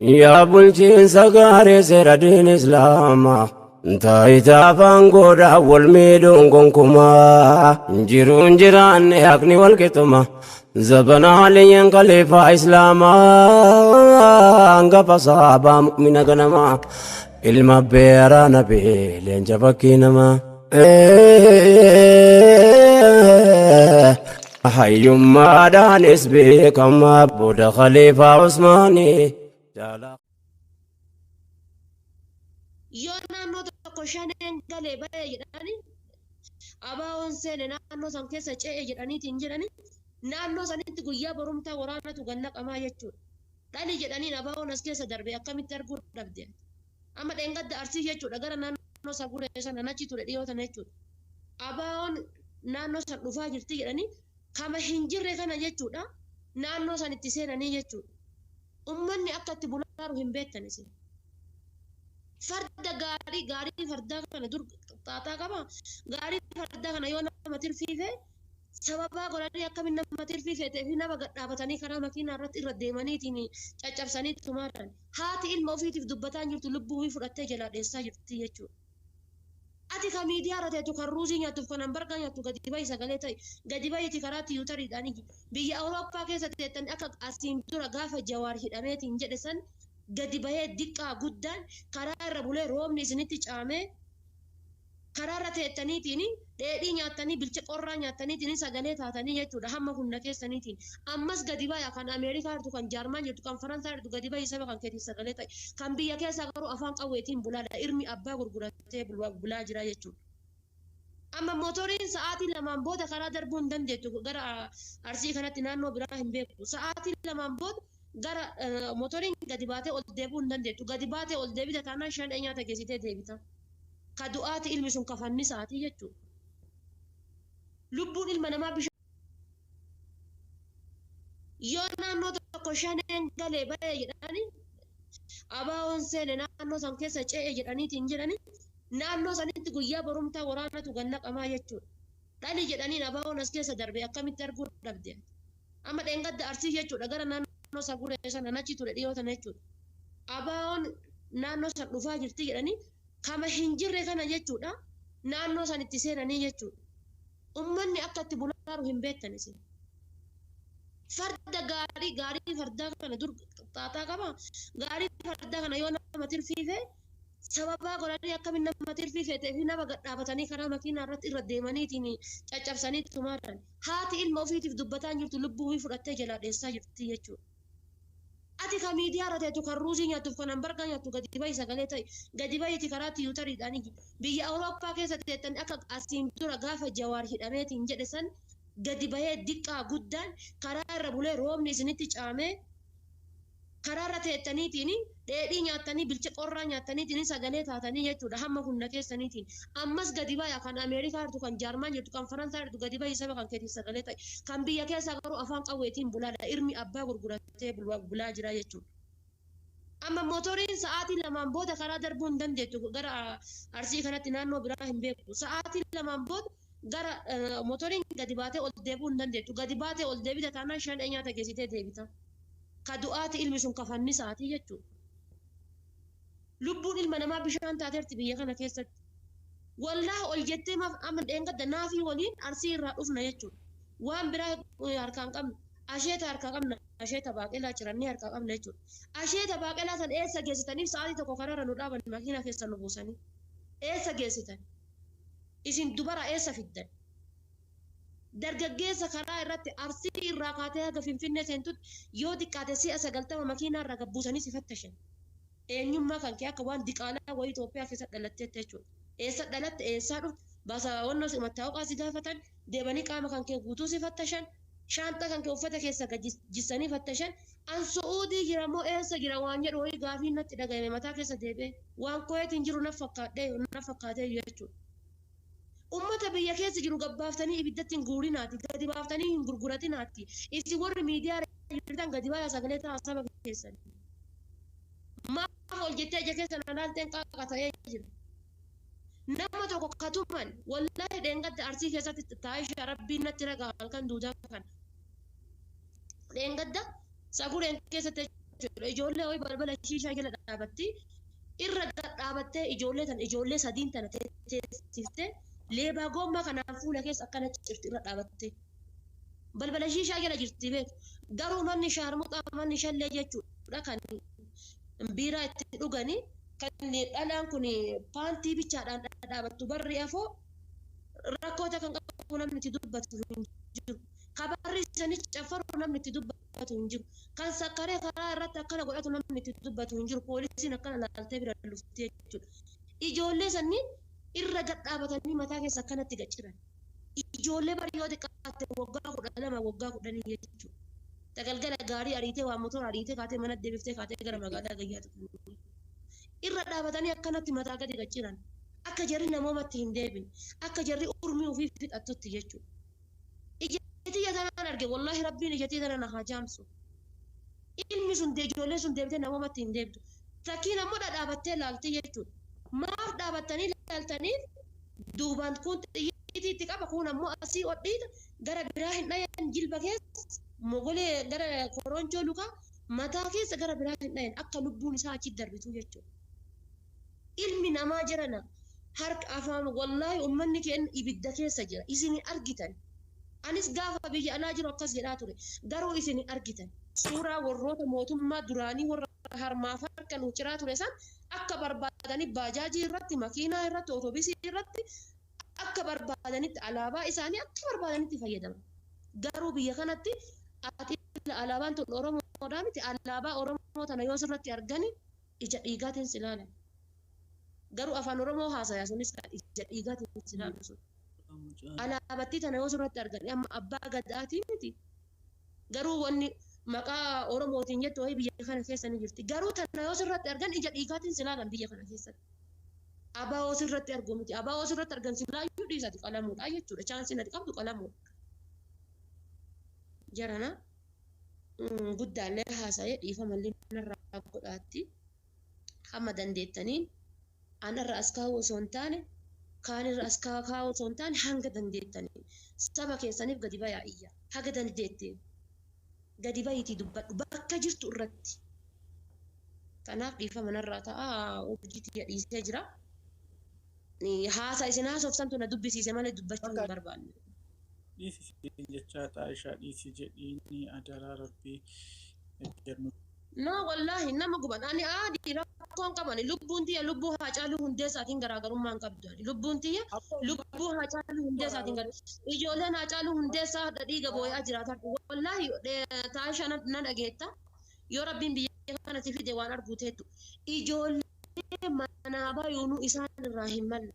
Yaa bulchiinsa gaarii seera diin Islaamaa, taayitaa afaan godhaa wal miidhuun gonkumaa, jiruun jiraanne haqni wal qixxuma. Zabana Aliyyiin khaliifaa Islaamaa, hangafa sahabaa mu'mina ganamaa, ilma beeraa nabii leenca fakkii namaa. Hayyummaadhaanis beekamaa booda khaliifaa Usmaanii. Yoo naannoo tokko shaneen galee ba'e jedhani, abaawoon seene naannoo san keessa ce'e jedhaniitiin jedhani, naannoo sanitti guyyaa borumtaa waraanatu gannaqamaa jechuudha. Dhali jedhaniin abaawoon as keessa darbe akkamitti arguu dhabde? Amma dheengadda Arsii jechuudha, gara naannoo Saguree sana nachi ture dhiyoo tana jechuudha. Abaawoon naannoo san dhufaa jirti jedhanii kama hin jirre kana jechuudha, naannoo san itti seenanii jechuudha. Ummanni akka itti bulaaru hin beektan isin. Farda gaarii, gaarii fardaa kana dur xaaxaa qaba. Gaarii fardaa kana yoo nama tirfiife sababaa godhanii akkamiin nama tirfiifetee fi nama gadhaabatanii karaa makiinaa irratti irra deemaniitiin caccabsanii tumaaran. Haati ilma ofiitiif dubbataa jirtu lubbuu ofii fudhattee jalaa dheessaa jirti jechuudha. Ati ka miidiyaa irra teettu, kan ruuzii nyaattuuf kan hambargaa nyaattu, gadi bahi sagalee ta'i. Gadi bahiiti karaa tiyuutariidhaan biyya Awurooppaa keessa teettan akka asiin dura gaafa Jawaar hidhameetiin jedhe san gadi bahee diqqaa guddaan karaa irra bulee roobni isinitti caamee karaa irra teettaniitiin dheedhii nyaattanii bilcha qorraa nyaattaniitiin sagalee taatanii jechuudha hamma humna keessaniitiin. Ammas gadi baya, kan Ameerikaa jirtu, kan Jaarmaan jirtu, kan Faransaa jirtu, gadi bahi saba kan keetiif sagalee ta'i. Kan biyya keessaa garuu afaan qawweetiin bulaadha, irmi abbaa gurguratee bulaa jira jechuudha. Amma motoriin sa'aatii 2n booda karaa darbuu hin dandeettu gara Arsii kanatti, naannoo biraa hin beeku. Sa'aatii 2n booda gara motoriin gadi baatee ol deebi'uu hin dandeettu. Gadi baatee ol deebite taanaan shanee nyaata geessitee deebita. Ka du'aati ilmi sun kafannisaatii jechuudha. Lubbuun ilma namaa bishaan. Yoo naannoo tokko shaneen galee ba'e jedhani, abaawoon seene naannoo san keessa ce'e jedhaniitiin jedhani, naannoo sanitti guyyaa borumtaa waraanatu gannaqamaa jechuudha. Dhali jedhaniin abaawoon as keessa darbe akkamitti arguu dhabde? Amma dheengadda Arsii jechuudha, gara naannoo Saguree sana nachi ture dhiyoo tana jechuudha. Abaawoon naannoo san dhufaa jirti jedhanii kama hin jirre kana jechuudha, naannoo san itti seenanii jechuudha. Ummanni akka itti bulaaru hin beektan isin. Farda gaarii, gaarii fardaa kana dur xaaxaa qaba. Gaarii fardaa kana yoo nama tirfiife sababaa godhanii akkamiin nama tirfiifetee fi nama gadhaabatanii karaa makiinaa irratti irra deemaniitiin caccabsanii tumaaran. Haati ilma ofiitiif dubbataa jirtu lubbuu ofii fudhattee jalaa dheessaa jirti jechuudha. Ati ka miidiyaa irra teettu, kan ruuzii nyaattuuf kan hambargaa nyaattu, gadi bahi sagalee ta'i. Gadi bahiiti karaa tiyuutariidhaan biyya Awurooppaa keessa teettan akka asiin dura gaafa Jawaar hidhameetiin jedhe san gadi bahee diqqaa guddaan karaa irra bulee roobni isinitti caamee karaa irra teettaniitiin dheedhii nyaattanii bilcha qorraa nyaattaniitiin sagalee taatanii jechuudha hamma humna keessaniitiin. Ammas gadi baya, kan Ameerikaa jirtu, kan Jaarmaan jirtu, kan Faransaa jirtu, gadi bahi saba kan keetiif sagalee ta'i. Kan biyya keessaa garuu afaan qawweetiin bulaadha, irmi abbaa gurguratee bulaa jira jechuudha. Amma motoriin sa'aatii 2n booda karaa darbuu hin dandeettu gara Arsii kanatti, naannoo biraa hin beeku. Sa'aatii 2n booda gara motoriin gadi baatee ol deebi'uu hin dandeettu. Gadi baatee ol deebite taanaan shanee nyaata geessitee deebita. Ka du'aati ilmi sun kafannisaatii jechuudha. Lubbuun ilma namaa bishaan taateerti biyya kana keessatti. Wallahi ol jettee maaf amma dheengadda naafii waliin Arsii irraa dhufna jechuudha. Waan biraa harkaan qabnu. Asheeta harkaa qabna. Asheeta baaqelaa cirannee harkaa qabna jechuudha. Asheeta baaqelaa san eessa geessitaniif sa'aatii 1 karaarra nu dhaaban, makiinaa keessa nu buusanii? Eessa geessitan? Isin dubara eessa fiddan? Dargaggeessa karaa irratti Arsii irraa kaatee haga Finfinnee seentutti yoo xiqqaate si'a 90 makiinaa irraa gad buusanii si fattashan. Eenyummaa kan kee akka waan diqaalaa wayii Itoophiyaa keessa dhalatteetti jechuudha. Eessa dhalatte, eessaa dhufte, baasa wannoo si mattaawaqaa si gaafatan, deemanii qaama kan kee guutuu si fattashan, shaanxaa kan kee uffata keessa gad jissanii fattashan. An Su'uudii jira moo eessa jira waan jedhu wayii gaafiin natti dhagayame mataa keessa deebi'ee waan Kuweetiin jiru na fakkaadhee na fakkaatee jechuudha. Ummata biyya keessa jiru gad baaftanii ibiddatti hin guurinaati, gadi baaftanii hin gurguratinaati. Isin warri miidiyaa jirtan gadi baayaa sagalee ta'aa saba keessan. Maaf ol jettee ija keessa na laalteen qaaqa ta'ee jira. Nama tokko katuman wallahi dheengadda Arsii keessatti taa'isha rabbiin natti ragaa halkan duudaa kana. Dheengadda sagureen keessatti jechuudha. Ijoollee wayii balbala shiishaa jala dhaabatti. Irra dhaabattee ijoollee tana ijoollee sadiin tana teessiftee leebaa gommaa kanaan fuula keessa akkana cirti irra dhaabattee. Balbala shiishaa jala jirti beeku. Garuu manni shaarmuxaa manni shallee jechuudha kan biiraa itti dhuganii kan dhalaan kun paantii bichaadhaan dhaabattu barri afoo rakkoota kan qabu namni itti dubbatu hin jiru. Kabarri sanii caffaru namni itti dubbatu hin jiru. Kan sakkaree karaa irratti akkana godhatu namni itti dubbatu hin jiru. Poolisiin akkana laaltee bira luftee jechuudha. Ijoollee sanii irra gad dhaabatanii mataa keessa akkanatti gad ciran. Ijoollee bari yoo xiqqaatte waggaa 12 waggaa 10 jechuudha. Tagalgala gaarii ariitee waa motora ariitee kaatee mana deebiftee kaatee gara magaalaa gayyaatu. Irra dhaabatanii akkanatti mataa gadi gad ciran. Akka jarri namoomatti hin deebine. Akka jarri urmii ofii fixattutti jechuudha. Ijatiyya tanaan arge wallaahi rabbiin ijatiyya tana na haa jaamsu. Ilmi sun ijoolleen sun deebitee namoomatti hin deebitu. Takkiin ammoo dhadhaabattee laalti jechuudha. Maaf dhaabattanii laaltaniif duubaan kun xiyyiitii itti qaba kun ammoo asii odhiita gara biraa hin dhayan jilba keessa mogolee gara koronchoo lukaa mataa keessa gara biraa hin dhayan akka lubbuun isaa achi darbitu jechuudha. Ilmi namaa jirana harka afaan wallaahi ummanni keenya ibidda keessa jira isin argitan. Anis gaafa biyya alaa jiru akkas jedhaa ture garuu isin argitan suuraa warroota mootummaa duraanii warra harmaaf harka nu ciraa ture san akka barbaadanii baajaajii irratti makiinaa irratti otoobisii irratti akka barbaadanitti alaabaa isaanii akka barbaadanitti fayyadaman. Garuu biyya kanatti ati alaabaan tun Oromoodhaa miti alaabaa Oromoo tana yoo sirratti argani ija dhiigaatiin si ilaalan. Garuu afaan Oromoo haasaya sunis kan ija dhiigaatiin si ilaalu sun. Alaabattii tana yoo sirratti argani amma abbaa gadaatii miti. Garuu wanni maqaa Oromootiin jettu wayii biyya kana keessa ni jirti. Garuu tana yoo sirratti argan ija dhiigaatiin si ilaalan biyya kana keessatti. Abaa sirratti argu miti. Abaa sirratti argan silaayyuu dhiisati qalamuudha jechuudha. Chaansiin ati qabdu qalamuudha. Jarana guddaallee haasa'ee dhiifamallee narraa godhaatti hamma dandeettaniin anarra as kaa'uu osoo hin taane kaanirra as kaa'uu osoo hin taane hanga dandeettaniin saba keessaniif gadi bayaa iyya haga dandeetteen gadi bayiitii dubbadhu bakka jirtu irratti. Kanaaf dhiifama narraa ta'a urjii tiyya dhiisee jira. Haasa isin haasofsantu na dubbisiise malee dubbachuu hin barbaanne. Dhiisi jechaa Xaayishaa dhiisi jedhiini adaraa rabbii jennu. No wallaahi nama guban ani aadii rakkoon qaban lubbuun tiyya lubbuu Haacaaluu Hundeessaatiin garaagarummaa hin qabdu. Lubbuun tiyya lubbuu Haacaaluu Hundeessaatiin garaagarummaa. Ijoolleen Haacaaluu Hundeessaa hadha dhiiga boo'aa jiraatan. Wallaahi Xaayishaa na dhageetta. Yoo rabbiin biyya kanatti fide waan arguu teettu. Ijoollee manaa bayuunuu isaan irraa hin malle.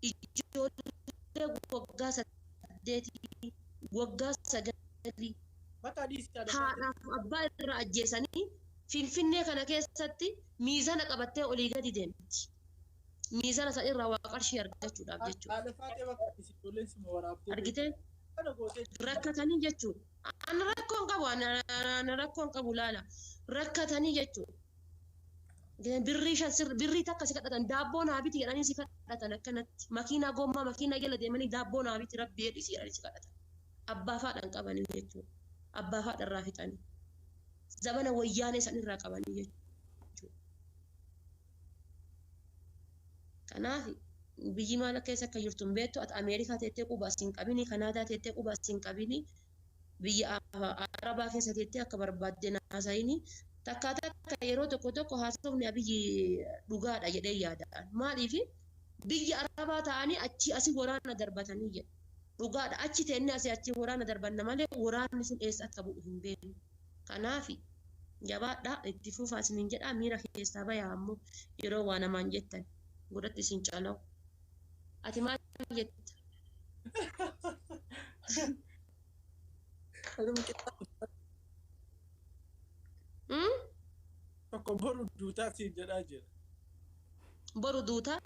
Ijoollee waggaa 8 waggaa 9 haadhaaf abbaa irraa ajjeesanii Finfinnee kana keessatti miizana qabattee olii gadi deemti. Miizana san irraa waa qarshii argachuudhaaf jechuudha. Argitee rakkatanii jechuudha. Ani rakkoon qabu ani rakkoon qabu laala rakkatanii jechuudha. Birrii shan birrii takka si kadhatan daabboo naa biti jedhanii si kadhatan akkanatti makiinaa gommaa makiinaa jala deemanii daabboo naa biti rabbi jedhisi jedhanii si kadhatan. Abbaa faadhaan qabanii jechuudha. Abbaa faadhaan fixanii. Zabana wayyaanee san irraa qabanii jechuudha. Kanaaf biyyi maal keessa akka jirtu hin beektu ati Ameerikaa teettee quba as hin qabini Kanaadaa teettee quba as hin qabini biyya Arabaa keessa teettee akka barbaadde haasa'ini. Takka takka yeroo tokko tokko haasofni abiyyi dhugaadha jedhee yaadaan. Maaliif biyya Arabaa ta'anii achi asii waraana darbatanii jedhu. Dhugaadha achi teennee asii achi waraana darbanna malee waraanni sun eessa akka bu'u hin beeknu. Kanaaf jabaadha itti fufaa isiniin jedhaa miira keessaa bayaa ammoo yeroo waa namaan jettan godhatti isin calawu. Ati maal jetta? Tokko boru duutaa siin jedhaa jira. Boru duutaa?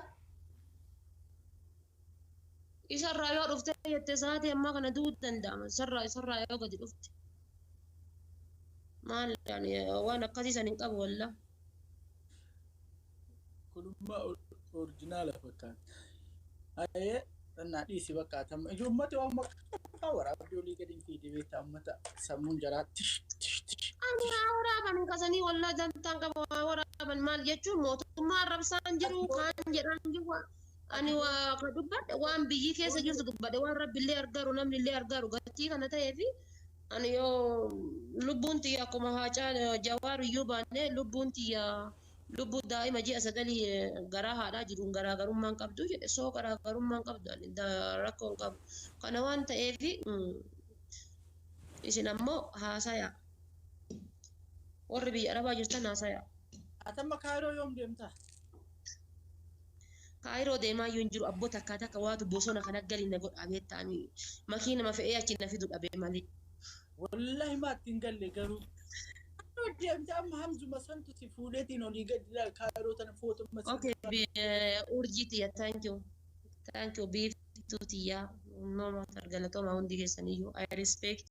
Isarraa yoo dhufte jettee sa'aatii ammaa kana du'uu danda'ama. Isarraa yoo gadi dhufte. Maal waan akkasii san hin qabu wallaa. Kunummaa orjinaala fakkaata. Ayee xannaa dhiisi bakka Ijoommati waan maqaa waraabbii olii gadi hin fiide beektaa uummata sammuun jaraa tish tish tish. Ani haa waraaban kasanii, wallaa dantaan qaba, haa waraaban. Maal jechuun, mootummaa arrabsaan jiru kaan jedhaan jiru. Ani waa ka dubbadhe, waan biyyi keessa jirtu dubbadhe, waan rabbillee argaru, namnillee argaru gatii kana ta'eefi ani yoo lubbuun tiyya akkuma haacaa Jawaar iyyuu baanne, lubbuun tiyya lubbuu daa'ima ji'a 9 garaa haadhaa jiruun garaagarummaan qabdu jedhe. Soo garaagarummaan qabdu, ani rakkoo hin qabu. Kana waan ta'eefi isin ammoo haasaya, warri biyya arabaa jirtan haasaya. Atamma Kaayiroo yoom deemtaa? Kaayiroo deemaa iyyuu hin jiru abboo. Takkaa takka waatu bosona kana gali na godha beektaani, makiinama fe'ee achi na fidu dhabe malee. Wallahi maatti hin galle garuu. Kaayiroo deemte, amma Hamzuma santu si fuudheetiin olii gadi ilaal Kaayiroo tana footuma si. Okay, urjii tiyya, thank you. Thank you, biiftuu tiyya. No matter, galatooma hundi keessaniyyuu. I respect.